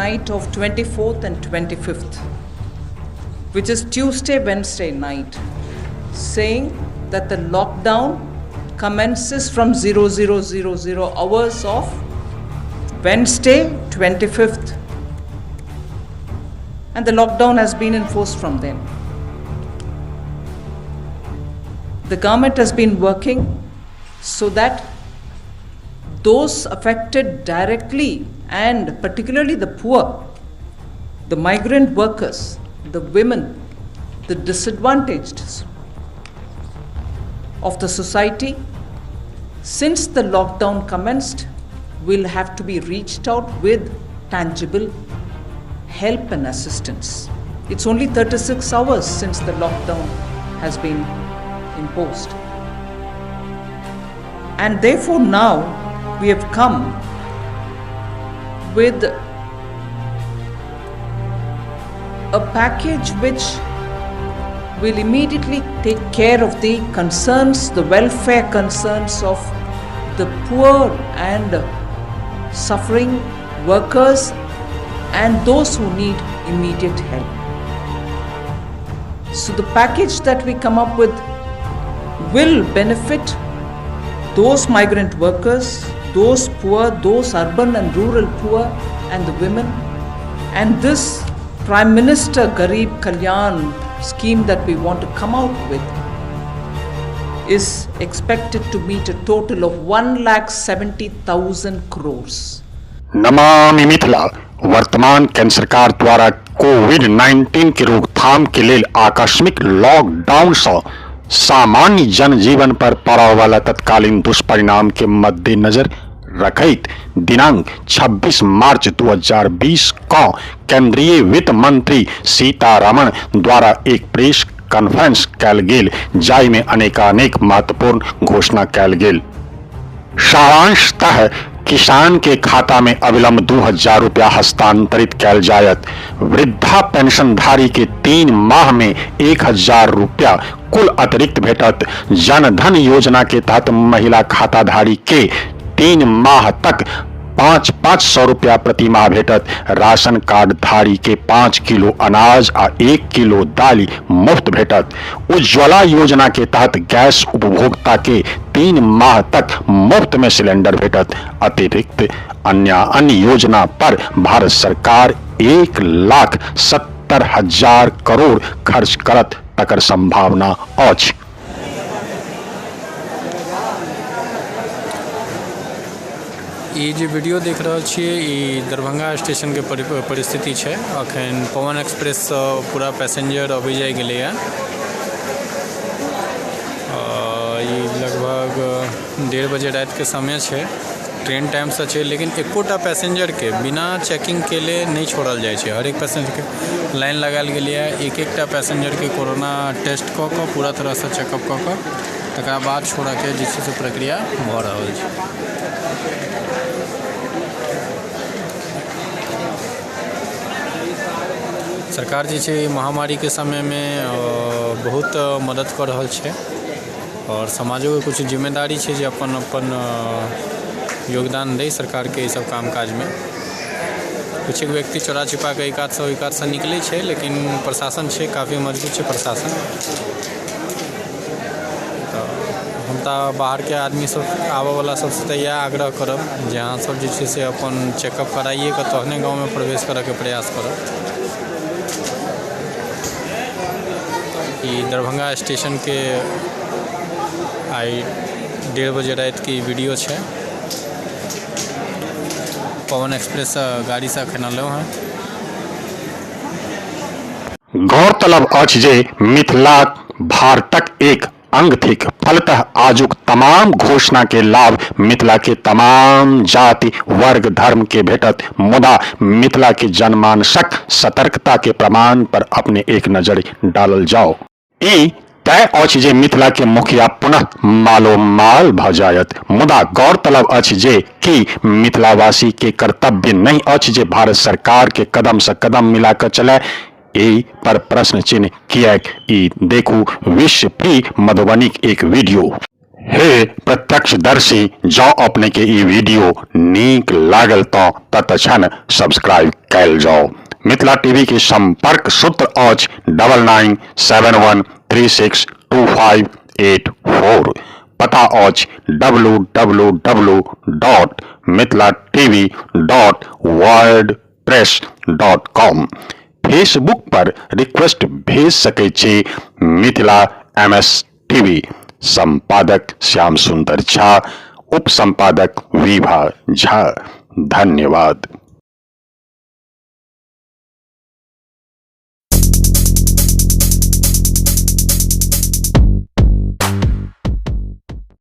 night of 24th and 25th, which is Tuesday, Wednesday night, saying that the lockdown commences from 0000 hours of Wednesday, 25th, and the lockdown has been in force from then. The government has been working so that those affected directly, and particularly the poor, the migrant workers, the women, the disadvantaged of the society, since the lockdown commenced, will have to be reached out with tangible help and assistance. It's only 36 hours since the lockdown has been imposed. And therefore now we have come with a package which will immediately take care of the concerns, the welfare concerns of the poor and suffering workers and those who need immediate help. So the package that we come up with will benefit those migrant workers, those poor, those urban and rural poor, and the women. And this Prime Minister Garib Kalyan scheme that we want to come out with is expected to meet a total of 1,70,000 crores. Namami Mithila. वर्तमान केंद्र सरकार द्वारा Covid 19 के रोकथाम के लेल आकस्मिक lockdown सँ सामान्य जनजीवन पर पड़य वाला तत्कालीन दुष्परिणाम के मद्देनजर रखैत दिनांक 26 मार्च 2020 क केंद्रीय वित्त मंत्री सीतारमण द्वारा एक प्रेस कॉन्फ्रेंस कयल गेल, जाहि मे अनेकानेक महत्वपूर्ण घोषणा कयल गेल। सारांशतः किसान के खाता में अविलंब 2000 रुपया हस्तांतरित कयल जायत। वृद्धा पेंशनधारी के 3 माह में 1000 रुपया कुल अतिरिक्त भेटत। जन धन योजना के तहत महिला खाताधारी के 3 माह तक 500-500 रुपया प्रति माह भेटत। राशन कार्ड धारी के 5 किलो अनाज आ 1 किलो दालि मुफ्त भेटत। उज्ज्वला योजना के तहत गैस उपभोक्ता के 3 माह तक मुफ्त में सिलेंडर भेटत। अतिरिक्त अन्य अन्य योजना पर भारत सरकार 1,70,000 करोड़ खर्च करत तकर संभावना अछि। ई जे वीडियो देख रहल छियै, ई दरभंगा स्टेशनके परिस्थिति छै। अखन पवन एक्सप्रेससँ पूरा पैसेंजर अबै जाइ गेलैए। ई लगभग 1:30 बजे रातिके समय छै। ट्रेन टाइमसँ छै, लेकिन एकोटा पैसेंजरके बिना चेकिंग केले नहि छोड़ल जाइ छै। हरेक पैसेंजरके लाइन लगायल गेलैए। एक एकटा पैसेंजरके कोरोना टेस्ट कऽ कऽ, पूरा तरहसँ चेकअप कऽ कऽ, तकरा बाद छोड़ऽके जे छै से प्रक्रिया भऽ रहल छै। सरकार जे छै महामारीके समयमे बहुत मदद कऽ रहल छै आओर समाजोके किछु जिम्मेदारी छै जे अपन अपन योगदान दै सरकारके एहि सब काम काजमे। किछु व्यक्ति चोरा छिपाके एहि कातसँ ओहि कातसँ निकलै छै, लेकिन प्रशासन छै, काफी मजबूत छै प्रशासन। तऽ हम तऽ बाहरके आदमी सब आबऽवला सबसँ तऽ इएह आग्रह करब जे अहाँ सब जे छै से अपन चेकअप कराइएके तहने गाँवमे प्रवेश करऽके प्रयास करब। ई दरभंगा स्टेशनके आइ 1:30 बजे रातिके ई वीडियो छै। पवन एक्सप्रेस गाड़ीसँ अखन एलहुँ हेँ। गौरतलब अछि जे मिथिला भारतक एक अंग थिक, फलतः आजुक तमाम घोषणा के लाभ मिथिला के तमाम जाति वर्ग धर्म के भेटत। मुदा मिथिला के जनमानसक सतर्कता के प्रमाण पर अपने एक नजर डालल जाओ। ई तय अछि जे मिथिला के मुखिया पुनः मालोमाल भ जायत। मुदा गौरतलब अछि जे कि मिथिलावासी के कर्तव्य नहि अछि जे भारत सरकार के कदम से कदम मिला के चले? एहि पर प्रश्न चिन्ह किएक? ई देखू विश्व प्रिय मधुबनीक एक वीडियो। हे प्रत्यक्षदर्शी, जँ अपने के ई वीडियो नीक लागल तऽ तत्क्षण सब्सक्राइब कयल जाउ। मिथिला टीवी के संपर्क सूत्र अछि 9971362584। पता अछि W W W dot Mithila TV dot WordPress dot com. Facebook पर रिक्वेस्ट भेज सकै छी मिथिला एम एस टीवी। संपादक श्याम सुंदर झा, उप संपादक विभा झा। धन्यवाद।